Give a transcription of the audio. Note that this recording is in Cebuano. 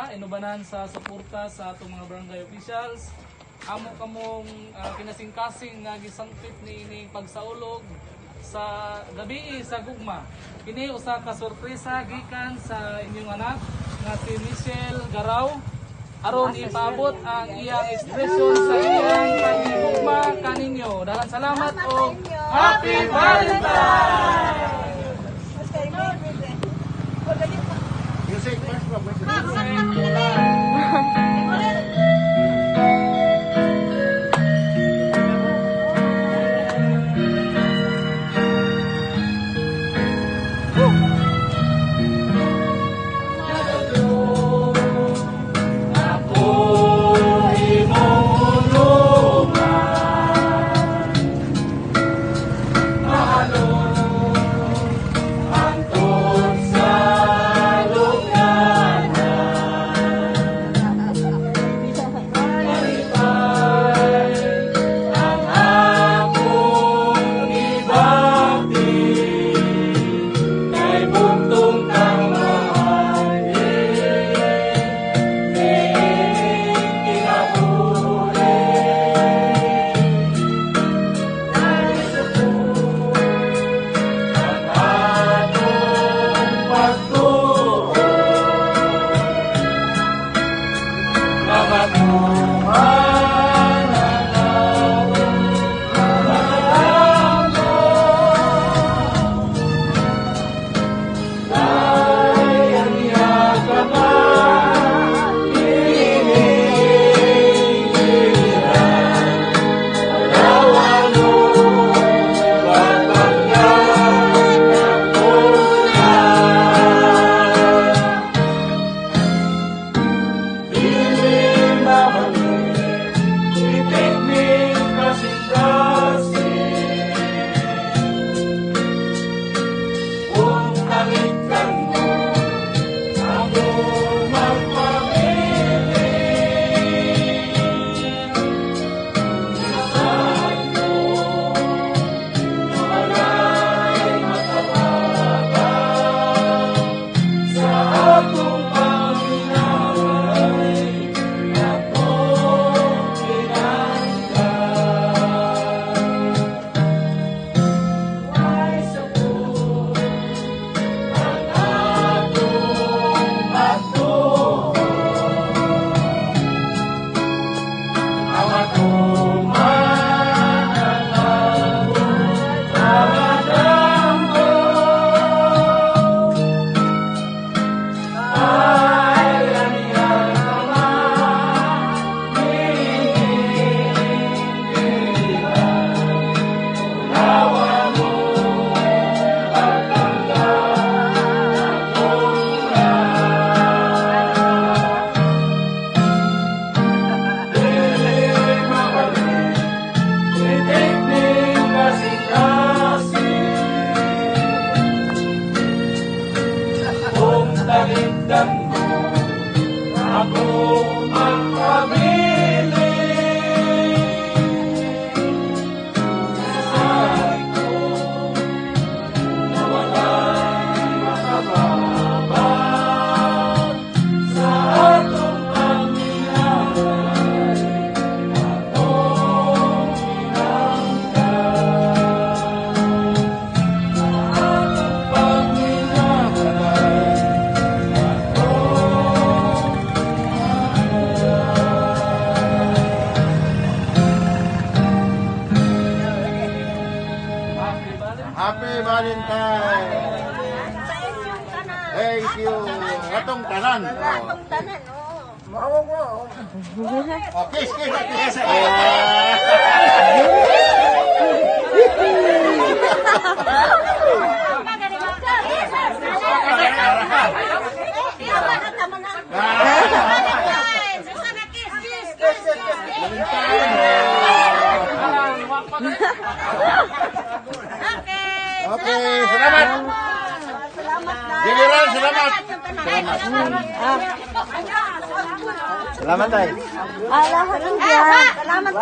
Inubanan sa suporta sa atong mga barangay officials. Amo kamong kinasingkasing nga gisangpit ni pagsaulog sa gabii sa gugma. Kini usa ka sorpresa gikan sa inyong anak nga si Michelle Garaw aron ipaabot ang iyang ekspresyon sa iyang pagigugma kaninyo. Daghang salamat og Happy Valentine! Music, first ba? Music. Ako imong unungan, mahalon hangtod sa lugnanan. Malipay ang akong gibati kay bugtong kang mahalin niining kinabuhi. Naisukod ang atong pagtuo nga matuman ang atong mga Kay ang ka niining Palawanon pagpangga akong Dili mabalik, itik ning kasing-kasing. Kung talikdan mo, ako magpabilin. Sa ko, walay makababa sa atong pagminalay, akong kinangkan. Way sukod ang atong pagtuo nga matuman ang atong mga damgo. Ay aniya ka man niining Unawa mo pagtangga akong Dili mabalik, itik ning kasing-kasing. Kung talikdan mo, ako magpabilin. Sa ko, na walay makababa sa atong pagminalay, atong kinangkan. Sa atong pagminalay, atong Happy Valentine's. Happy Valentine! Sa inyong tanan. Thank you. Atong tanan. Atong tanan, oo. Oh, kiss, kiss, kiss. Alang, wak pa gani. Okay, salamat. Salamat na. General, salamat. Salamat tay. Salamat. Salamat.